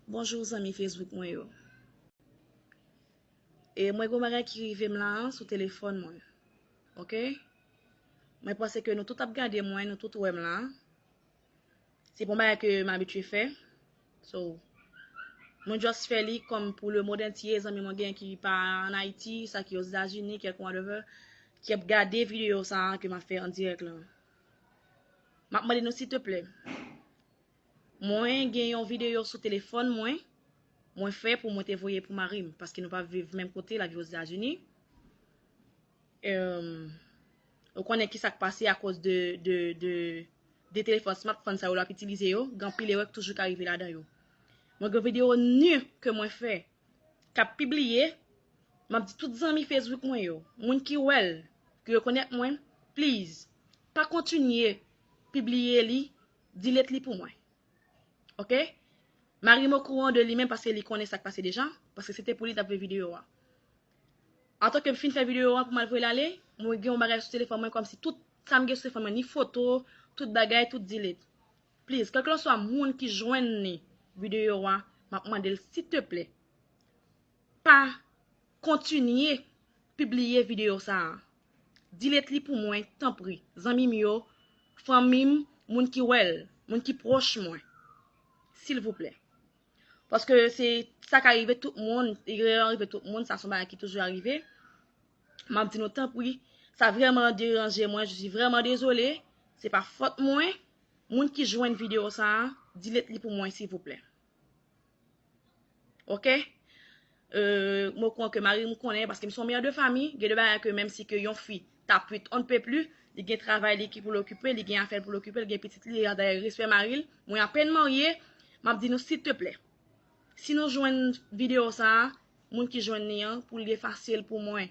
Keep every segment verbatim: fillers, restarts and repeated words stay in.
Bonjou zanmi Facebook mwen yo. E mwen gen yon bagay ki rive m la sou telefòn mwen. Oke? Mwen panse ke nou tout ap gade mwen, nou tout wè m la. Se pa yon bagay ke m abitye fè. So, mwen just fè li kòm pou le monde entier, zanmi mwen gen ki pa ann Ayiti, sa ki Ozetazini, kèlkonk whatever, ki ap gade videyo sa a ke m ap fè an dirèk la. M ap mande nou silteplè. Mwen gen yon videyo sou telefòn mwen, mwen fè pou mwen te voye pou mari m, paske nou pa viv menm kote, l ap viv Ozetazini. Em, ou konnen ki sa k pase akoz de, de, de, de telefòn smartphone sa yo l ap itilize yo, gen anpil erè k toujou ka rive ladan yo. Mwen gen videyo nu ke mwen fè, k ap pibliye, m ap di tout zanmi Facebook mwen yo, moun ki wè l, ki rekonèt mwen, please, pa kontinye pibliye li, delete li pou mwen. Oke? Mari m okouran de li menm paske li konnen sa k pase deja, paske se te pou li t ap fè videyo a. Antanke m fin fè videyo a pou m al voye l ale, mwen gen yon bagay sou telefòn mwen kòmsi tout sa m gen sou telefòn mwen, ni foto, tout bagay, tout delete. Please, kèlkeswa moun ki jwenn ni videyo a, m ap mande l silteplè, pa kontinye pibliye videyo sa a. Delete li pou mwen, tanpri. Zanmi m yo, fanmi m, moun ki wè l, moun ki pwòch mwen. Silvouplè. Paske se sa ka rive tout moun, erè an rive tout moun, sa se yon bagay ki toujou arive. M ap di nou tanpri, sa vrèman deranje mwen, je suis vraiment désolée, se pa fòt mwen. Moun ki jwenn videyo sa a, delete li pou mwen, silvouplè. Oke? Euh, mwen kwè ke mari m konnen, paske m se yon mè de fanmi, gen de bagay ke menm si ke yon fi ta pwit on ne peut plus, li gen travay li ki pou l okipe, li gen afè l pou l okipe, li gen pitit li, dayè respè mari l, mwen apèn marye, m ap di nou silteplè. Si nou jwenn videyo sa a, moun ki jwenn li an, pou l efase l pou mwen.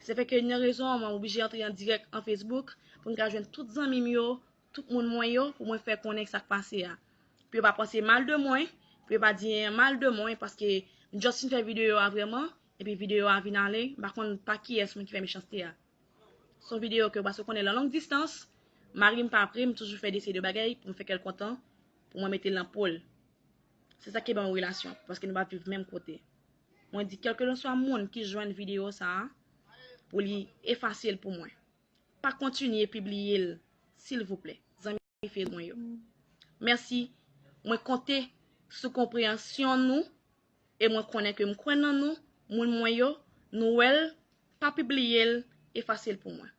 Se fè ke yon rezon, mwen oblije antre an dirèk an Facebook, pou m ka jwenn tout zanmi m yo, tout moun mwen yo, pou mwen fè konnen sa k pase a. Pou yo pa panse mal de mwen, pou yo pa di anyen mal de mwen, paske m just fin fè videyo a vrèman, epi videyo a vin ale, m pa konn pa kiyès moun ki fè mechanste a. Se yon videyo ke, paske w konnen nan long distans, mari m pa pre, m toujou fè de seri de bagay pou m fè kè l kontan, pou mwen mete l nan po l. Se sa ki ban yon relasyon, paske nou pa viv menm kote. Mwen di, kèlkeswa moun ki jwenn videyo sa a, pou li efase l pou mwen. Pa kontinye pibliye l, silvouplè, zanmi Facebook mwen yo. Mèsi. Mwen konte sou konpreyansyon nou, e mwen konnen ke m kwè nan nou, moun mwen yo, nou wè l, pa pibliye l, efase l pou mwen.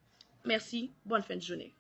Mèsi, bòn fen de jounen.